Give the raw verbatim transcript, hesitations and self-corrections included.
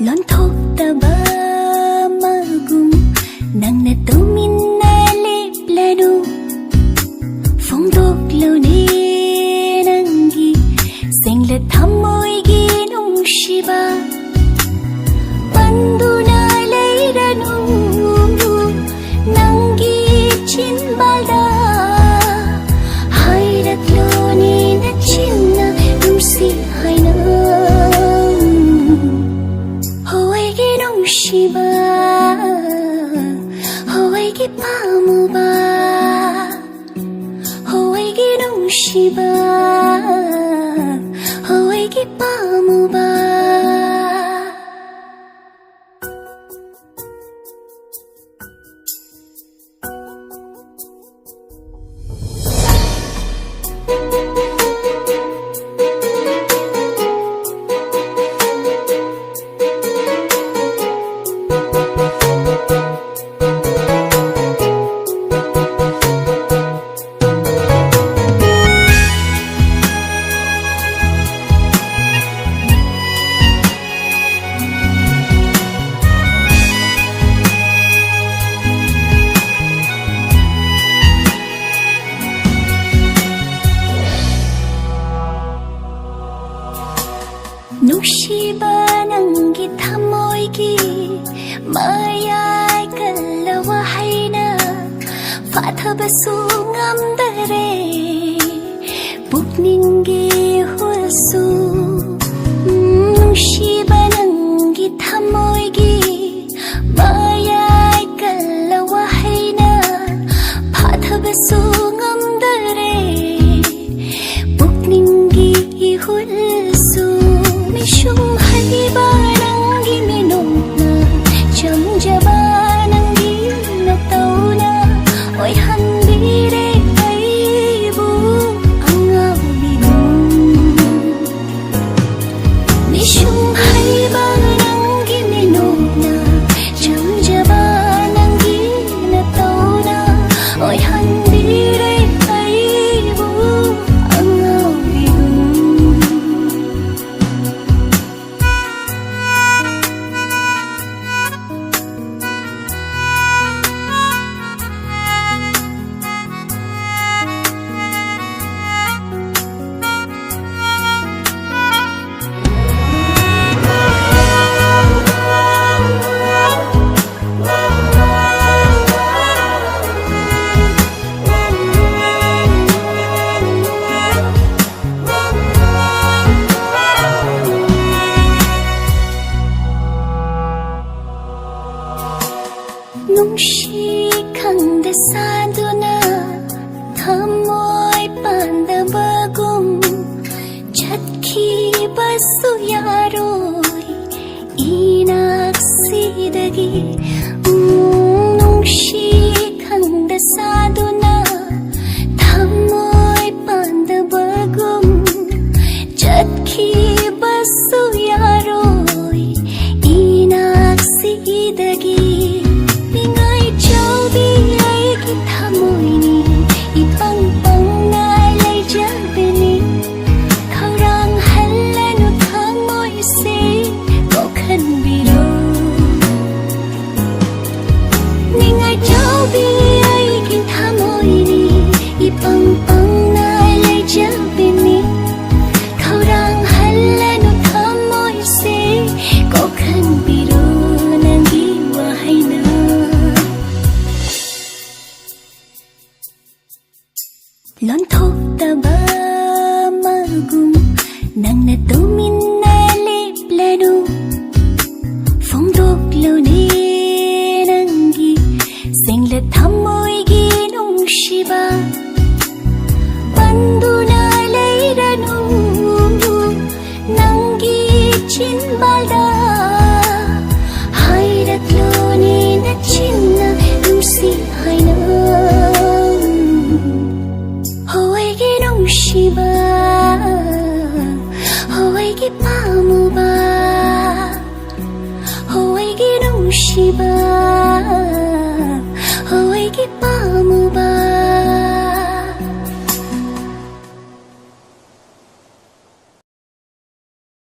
ꯂꯣꯟꯊꯣꯛꯇꯕ ꯃꯒꯨꯝ ꯅꯪꯅ ꯇꯨꯃꯤꯟꯅ ꯂꯦꯞꯂꯅꯨ꯫ ꯐꯣꯡꯗꯣꯛꯂꯨꯅꯦ ꯅꯪꯒꯤ ꯁꯦꯡꯂ ꯊꯃꯣꯏꯒꯤ ꯅꯨꯡꯁꯤꯕ꯫ ꯄꯟꯗꯨꯅ ꯂꯩꯔꯅꯨ ꯅꯪꯒꯤ ꯆꯤꯟꯕꯥꯜꯗ꯫ ꯍꯥꯏꯔꯛꯂꯨꯅꯦ ꯅꯆꯤꯟꯅ ꯅꯨꯡꯁꯤ ꯍꯥꯏꯅ꯫ ꯍꯣ ꯑꯩꯒꯤ ꯅꯨꯡꯁꯤꯕ, ꯍꯣ ꯑꯩꯒꯤ ꯄꯥꯝꯃꯨꯕ, ꯍꯣ ꯑꯩꯒꯤ ꯅꯨꯡꯁꯤꯕ, ꯍꯣ ꯑꯩꯒꯤ ꯄꯥꯝꯃꯨꯕ꯫ ꯅꯨꯡꯁꯤꯕ ꯅꯪꯒꯤ ꯊꯃꯣꯏꯒꯤ ꯃꯌꯥꯏ ꯀꯜꯂ ꯋꯥꯍꯩꯅ ꯐꯥꯊꯕꯁꯨ ꯉꯝꯗꯔꯦ ꯄꯨꯛꯅꯤꯡꯒꯤ ꯍꯨꯜꯁꯨ꯫ ꯎꯝ, ꯅꯨꯡꯁꯤꯕ ꯅꯪꯒꯤ ꯊꯃꯣꯏꯒꯤ ꯃꯌꯥꯏ ꯀꯜꯂ ꯋꯥꯍꯩꯅ ꯐꯥꯊꯕꯁꯨ ꯉꯝꯗꯔꯦ ꯄꯨꯛꯅꯤꯡꯒꯤ ꯏꯍꯨꯜꯁꯨ꯫ ꯃꯤꯁꯨꯝ ꯍꯩꯕ ꯅꯪꯒꯤ ꯃꯤꯅꯣꯛꯅ, ꯆꯝꯖꯕ ꯅꯪꯒꯤ ꯅꯇꯧꯅ ꯑꯣꯏꯍꯟꯕꯤꯔꯦ ꯑꯩꯕꯨ ꯑꯉꯥꯎꯕꯤꯒꯨꯝ꯫ ꯅꯨꯡꯁꯤ ꯈꯪꯗ ꯁꯥꯗꯨꯅ ꯊꯃꯣꯏ ꯄꯥꯟꯗꯕꯒꯨꯝ ꯆꯠꯈꯤꯕꯁꯨ ꯌꯥꯔꯣꯏ ꯏꯅꯥꯛꯁꯤꯗꯒꯤ꯫ ꯎꯝ, ꯅꯨꯡꯁꯤ ꯈꯪꯗ ꯁꯥꯗꯨꯅ ꯊꯃꯣꯏ ꯄꯥꯟꯗꯕꯒꯨꯝ ꯆꯠꯈꯤꯕꯁꯨ ꯌꯥꯔꯣꯏ ꯏꯅꯥꯛꯁꯤꯗꯒꯤ꯫ ꯅꯤꯡꯉꯥꯏ ꯆꯥꯎꯕꯤ ꯑꯩꯒꯤ ꯊꯃꯣꯏꯅꯤ, ꯏꯄꯪ ꯄꯪꯅ ꯂꯩꯖꯕꯅꯤ꯫ ꯈꯧꯔꯥꯡ ꯍꯜꯂꯅꯨ ꯊꯃꯣꯏꯁꯦ ꯀꯣꯛꯍꯟꯕꯤꯔꯣ꯫ ꯅꯤꯡꯉꯥꯏ ꯆꯥꯎꯕꯤ ꯑꯩꯒꯤ ꯊꯃꯣꯏꯅꯤ, ꯏꯄꯪ ꯄꯪꯅ ꯂꯩꯖꯕꯤꯅꯤ꯫ ꯈꯧꯔꯥꯡ ꯍꯜꯂꯅꯨ ꯊꯃꯣꯏꯁꯦ ꯀꯣꯛꯍꯟꯕꯤꯔꯣ ꯅꯪꯒꯤ ꯋꯥꯍꯩꯅ꯫ ꯂꯣꯟꯊꯣꯛꯇꯕ ꯃꯒꯨꯝ ꯅꯪꯅ ꯇꯨꯃꯤꯟꯅ ꯂꯦꯞꯂꯅꯨ꯫ ꯐꯣꯡꯗꯣꯛꯂꯨꯅꯦ ꯅꯪꯒꯤ ꯁꯦꯡꯂ ꯊꯃꯣꯏꯒꯤ ꯅꯨꯡꯁꯤꯕ꯫ ꯄꯟꯗꯨꯅ ꯂꯩꯔꯅꯨ ꯅꯪꯒꯤ ꯆꯤꯟꯕꯥꯜꯗ꯫ ꯍꯥꯏꯔꯛꯂꯨꯅꯦ ꯅꯆꯤꯟꯅ ꯅꯨꯡꯁꯤ ꯍꯥꯏꯅ꯫ ꯍꯣ ꯑꯩꯒꯤ ꯅꯨꯡꯁꯤꯕ, ꯍꯣ ꯑꯩꯒꯤ ꯄꯥꯝꯃꯨꯕ, ꯍꯣ ꯑꯩꯒꯤ ꯅꯨꯡꯁꯤꯕ, ꯍꯣ ꯑꯩꯒꯤ ꯄꯥꯝꯃꯨꯕ꯫